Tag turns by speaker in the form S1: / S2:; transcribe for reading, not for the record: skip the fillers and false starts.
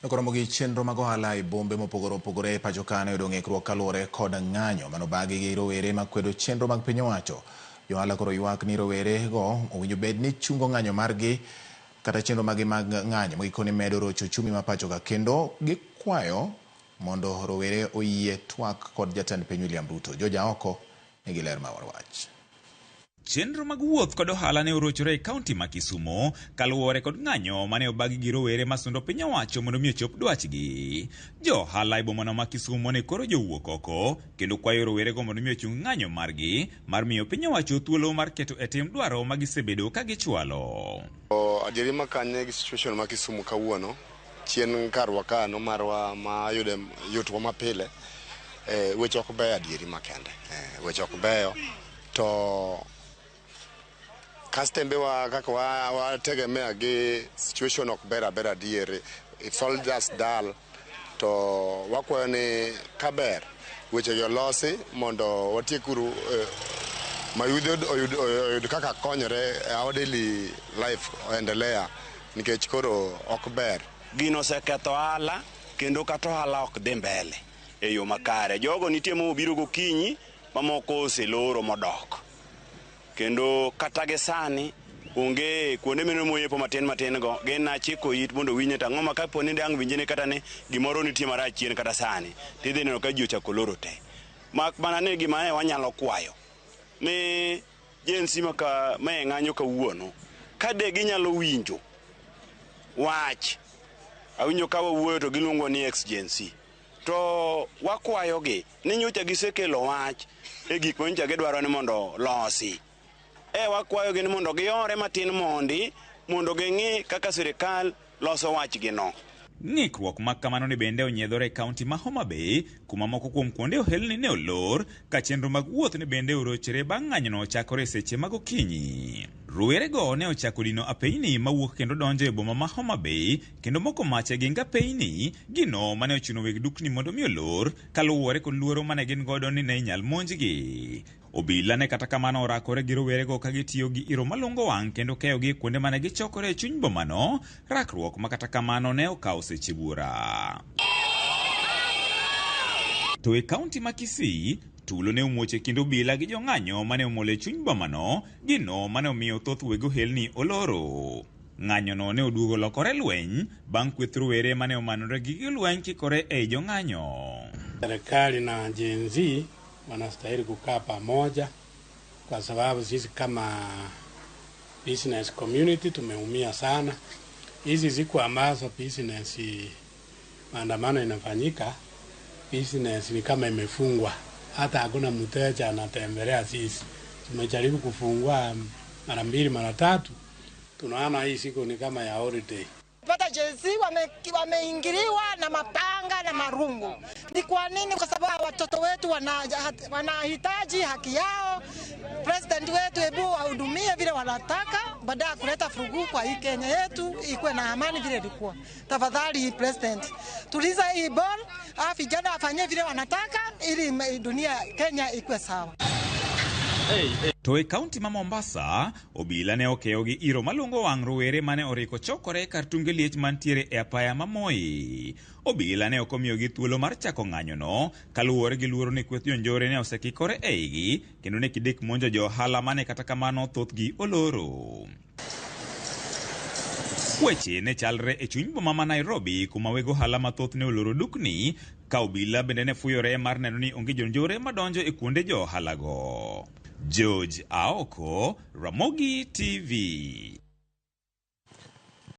S1: Koromo gi chenro mag ohala e bombe mopogore opogore e pacho ka ne oyudo ng'ikruok kaluwore kod ng'anyo manobagi gi rowere makwedo chenro mag piny owacho. Johala koro ywak ni rowere go owinjo bed ni chungo ng'anyo margi kata chenro maggi mag ng'anyo ma gikone medo rocho ochumi ma pacho ka kendo gikwayo mondo rowere oyie twak kod jatend piny William Ruto. George Aoko nigi ler mar wach.
S2: Chenro mag wuoth kod ohala ne orochore e kaunti ma Kisumo kaluwore kod ng'anyo mane obagi gi rowere masundo piny owacho mondo mi ochop dwachgi. Jo ohala e bomano ma Kisumo ne koro jowuok oko kendo kwayo rowerego mondo mi ochung ng'anyo margi mar miyo piny owacho thuolo mar keto e tim dwaro ma gisebedo ka gichwalo.
S3: Adieri ma kanye gi situation ma Kisumu kawuono chien karwa kano marwa ma yude yutwa mapile weche ok beyo adieri makende weche ok beyo to kastembe wa kaka wategemea gi situation ok ber aber adieri. It's all just dull to wakwayo ni kaber weche gi olosi mondo watiekuru mayudhe oyud kaka konyore our daily life endelea nikech koro ok ber.
S4: Gino oseketho ohala kendo kata ohala ok dhi mbele e yo makare. Jogo nitie mobiro gokinyi mamoko oseloro modok. Kendo kata gi sani onge kuonde meno moyepo matin matin go gin achiko it mondo owinje to ang'o ma kapo ni dang' winje kata ni gimoro nitie marach chien kata sani tidhi neno ka ji ochako loro te. Mak mana ni gima ne wanyalo kwayo ni Gen Z maka mae ng'anyo kawuono ka de ginyalo winjo wach awinjo ka wawuoyo to giluongo ni ex Gen Z to wakwayogi ni nyocha gisekelo wach e gik ma nyocha gidwaro ni mondo losi. Wakwayogi ni mondo giore matin mondi mondo ging'i kaka sirikal loso wachgino.
S2: Ng'ikruok ma kamano ni bende onyiedhore e kaunti ma Homa Bay kuma moko kuom kuonde ohelni ne olor ka chenro mag wuoth ne bende orochre bang' ng'anyono ochakore e seche mag okinyi. Rowerego ne ochako dino apeyni mawuok kendo donjo e boma ma Homa Bay kendo moko mach e ging apeyni gino mane ochuno weg dukni mondo mi olor kaluwore kod luoro mane gin godo ni ne inyal monjgi. Obila ne kata kamano orakore gi rowerego ka gitiyo gi iro malungo wang' kendo keyogi e kuonde mane gichokore e chuny bomano, rakruok ma kata kamano ne okawo seche buora. To e kaunti ma Kisii, tulo ne omuoch e kind obila gi jong'anyo mane omol e chuny bomano, gino mane omiyo thoth weg ohelni oloro. Ng'anyono ne oduogo lokore lweny bang' kweth rowere mane omanore gi gige lweny kikore ei jong'anyo.
S5: Serikali na Gen Z wanastahili kukaa pamoja kwa sababu sisi kama business community tumeumia sana. Hizi siku ambazo business maandamano inafanyika, business ni kama imefungwa, hata hakuna mteja anatembelea sisi. Tumejaribu kufungua mara mbili mara tatu, tunaona hii siku ni kama ya holiday.
S6: Pata Gen Z wameingiliwa na mapanga na marungu. Ni kwa nini? Kwa sababu watoto wetu wanahitaji haki yao. President wetu hebu wahudumie vile wanataka, baada ya kuleta furugu kwa hii Kenya yetu ikuwe na amani vile ilikuwa. Tafadhali President, tuliza hii ball, vijana wafanyie vile wanataka ili dunia Kenya ikuwe sawa.
S2: To e kaunti ma Mombasa, obila ne okeyo gi iro malungo wang' rowere mane oriko chokore kar tunge liech mantiere e apaya ma Moi. Obila ne ok omiyogi thuolo mar chako ng'anyono kaluwore gi luoro ni kweth jonjore ne osekikore eigi kendo ne gidek monjo jo ohala mane kata kamano thothgi oloro. Weche ne chalre e chuny boma ma Nairobi kuma weg ohala mathoth ne oloro dukni ka obila bende ne fuyore mar neno ni onge jonjore madonjo e kuonde jo ohalago. George Aoko, Ramogi TV.